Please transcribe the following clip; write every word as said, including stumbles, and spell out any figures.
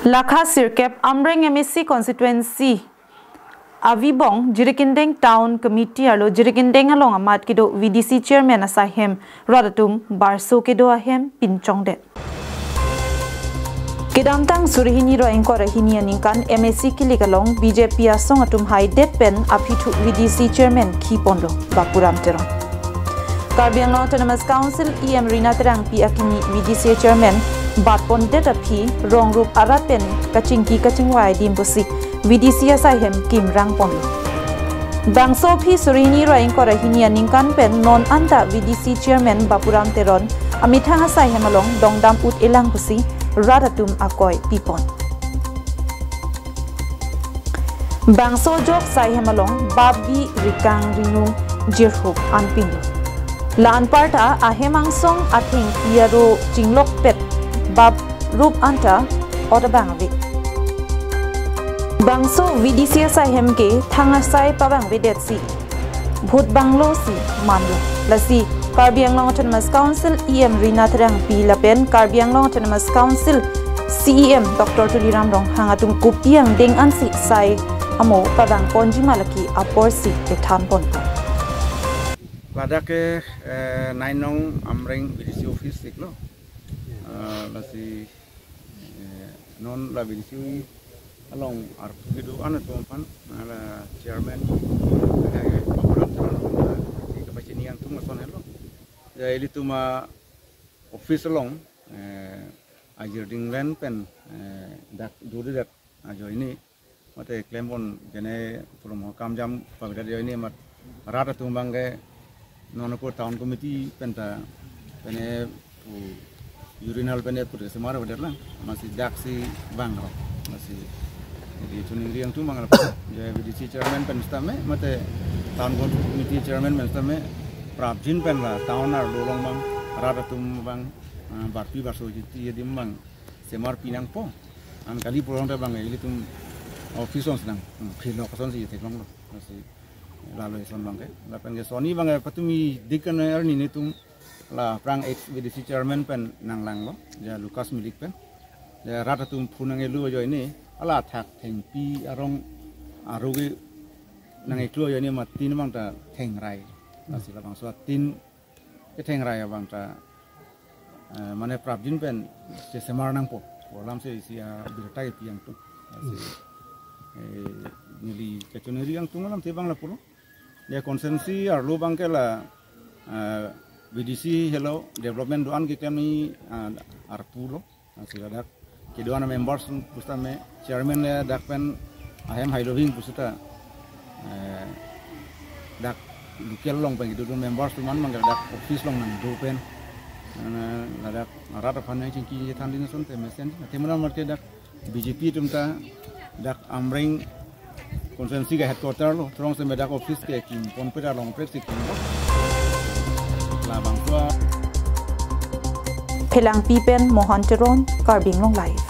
Lakha sirkep Amreng M A C constituency Avibong Jirikindeng Town Committee arlo Jirikindeng along amat kedo V D C Chairman asaihem rat atum barso kedo ahem pinchongdet. Kedamtang suri hini ra ingkoi ra hini aningkan M A C kilik along B J P asong atum haidet pen aphi thu V D C Chairman khiponlo Bapuram Teron. Karbi Anglong Autonomous Council E M Rina Terangpi akimi V D C Chairman batpondet aphi rong rup arat pen kachingki kachingvai adim pusi V D C asaihem kimrang ponlo. Bangso aphi suri hini ra ingkoi ra hini aningkan pen non anta V D C Chairman Bapuram Teron amethang asaihem along dongdam ut-elang pusi rat atum akoi pipon. Bangso ajok asaihem along bap gi rikang rinung jirhup anpinlo. La anparta ahem angsong athengpi aro chinglokpet bap rup anta ot abang ave. Bangso V D C asaihem ke thang asai pavangvedetsi bhut banglo si manlo. Lasi Karbi Anglong Autonomous Council E M Rina Terangpi lapen Karbi Anglong Autonomous Council C E M Doctor Tuliram Ronghang atum kopi angdeng ansi sai amo pavangponji ma lake aporsi kethanponpo. Ladak ke, eh, nine nong Amreng V D C office iklo. Eh, lasi, eh, non la V D C along arpu kedo-an atum aphan, la chairman, eh, Bapuram Teron, eh, kapachini angtung ason helo. Ya, ilitum a-office along, eh, ajirding len pen, eh, dak duri dak ajoine mate klempon jene pulo mo kamjam pavidat ajoine mat rat atum abang ke non ako town committee penta pene pu urinal pene pu semar pavidat lang, amatsi daksi vanglo, amatsi jadi chuning riang atum vanglo. Ya V D C chairman pen sitame mate town committee chairman pen sitame prapjin pen la town arlo along abang rat atum abang, ah, barpi barso jiti adim abang semar pinangpo. An kali pulang ta abang ilitum office along sedang, hmm, philok asonsi theklonglo. Amatsi lalo eson abang ke. Lapen ke soni abang ke patumi dik kan arni netum la aphrang ex V D C chairman pen nanglanglo, ya Lucas Milik pen. Ya rat atum phu nang-elo ajoine, ala thak thengpi arong arugi nang-iklo ajoine mat tin abang ta thengrai. Amatsi labangso tin kethengrai abang ta, eh, mane prapjin pen chesemar nangpo. Pu alamsi isi abirta kepi angtung. Amatsi, eh, neli kachoneri angtung alamsi abang lapulo. Ya constituency arlo abang ke la, eh, V D C helo development do-an keklem ni, ah, arpu lo. Amatsi ladak kedo-an members pusitame chairman le dak pen ahem hailo hing pusita, eh, dak local along pen kedo members atum an abang ke dak office along nangdo pen. Nana ladak rat aphan nangchingki thandin asonte mesen. Athema mat ke dak B J P atum ta dak Amreng constituency ke headquarter lo, throng seme dak office ke kimponpe ta longpet si kimlo. Labangso a- Phelangpi pen Mohan Teron, Karbi Anglong Live.